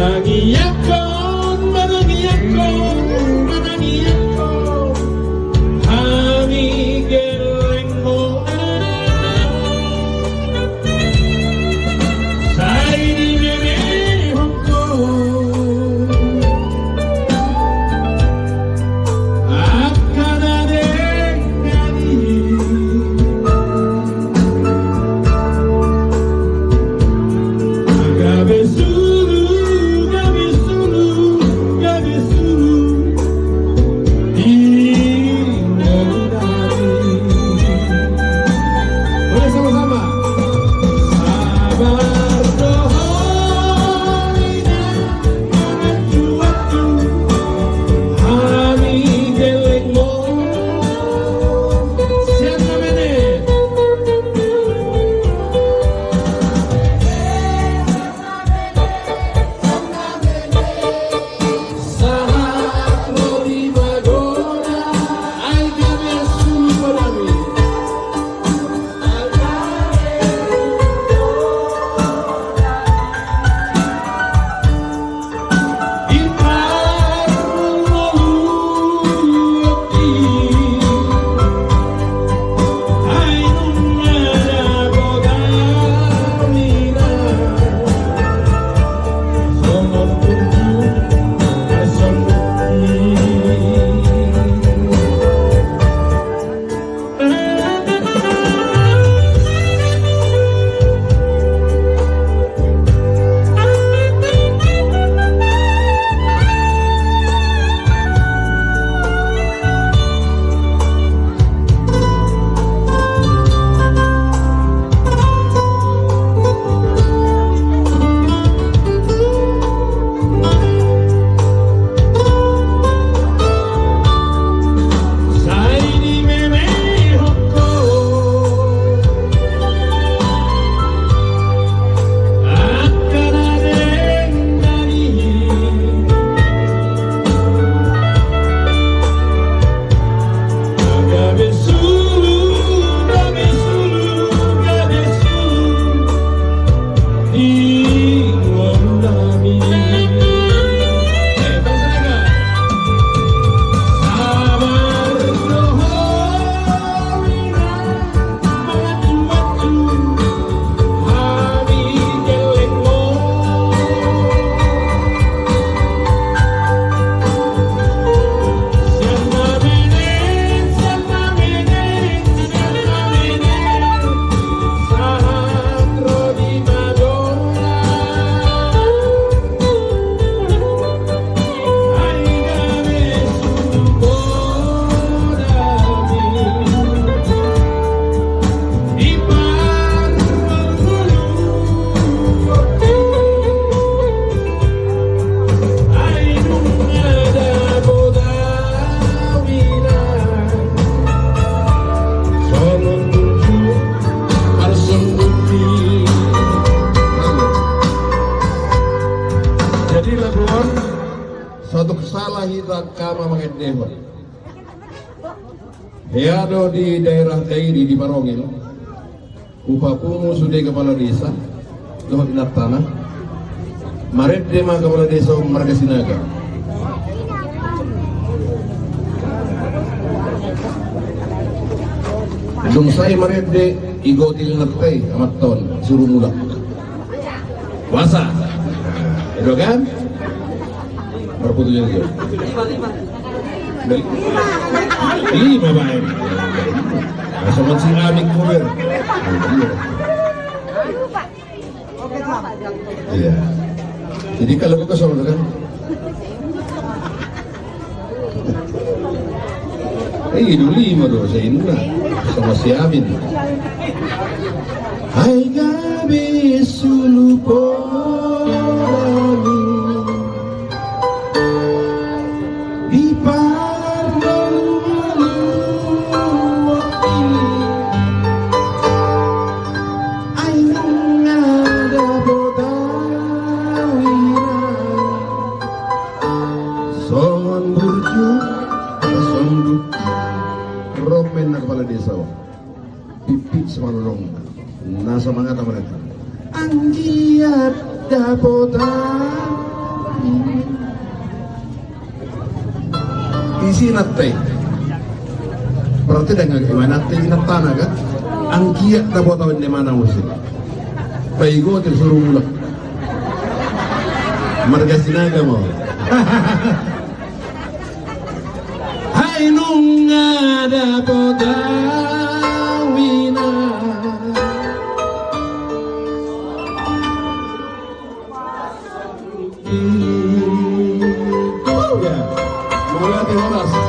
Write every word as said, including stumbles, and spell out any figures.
Manangiangkon, manangiangkon, manangiangkon hami gellengmon. Sai dimemehon ho angka na denggan i. Gabe sulu, gabe sulu, gabe sulu. Di ngolu nami. Boleh sama-sama. Sabar dohot inang, manganju-anju hami gellengmon. Sian na menek. Sahat ro di magodang, ai gabe sulu godang i. Jadi laguan, sahat sahala hita angka amang mangendehon. Hea do di daerah Dairi di Marongil. Hupapungu sude kepala desa dohot inantana. Marende ma kepala desa on marga Sinaga. Dung sae marende, igotil inanta i amanta on, suru mulak. Puasa. Itu kan? Marputu jadi. Lima baen. Asa man si Amik kuber. Iya. Jadi kalau gue kesel kan. Eh, dua lima do, saya ini lah. Sama si Amin. Ai gabe sulu pola ni di parlulu i. Ai nunga dapot au inang. Songon burju, songon burju. Ro ma inna kepala desa on. Pipit simalolong. Na semangat amat. Anggiat dapotan Isi nante. Berarti dengan gimana nante inantana kan? Anggiat dapotan ni imana muse. Paigo te suru mulak. Marga Sinaga ma. Hai nunga dapot au inang. Ya. Mauliate horas.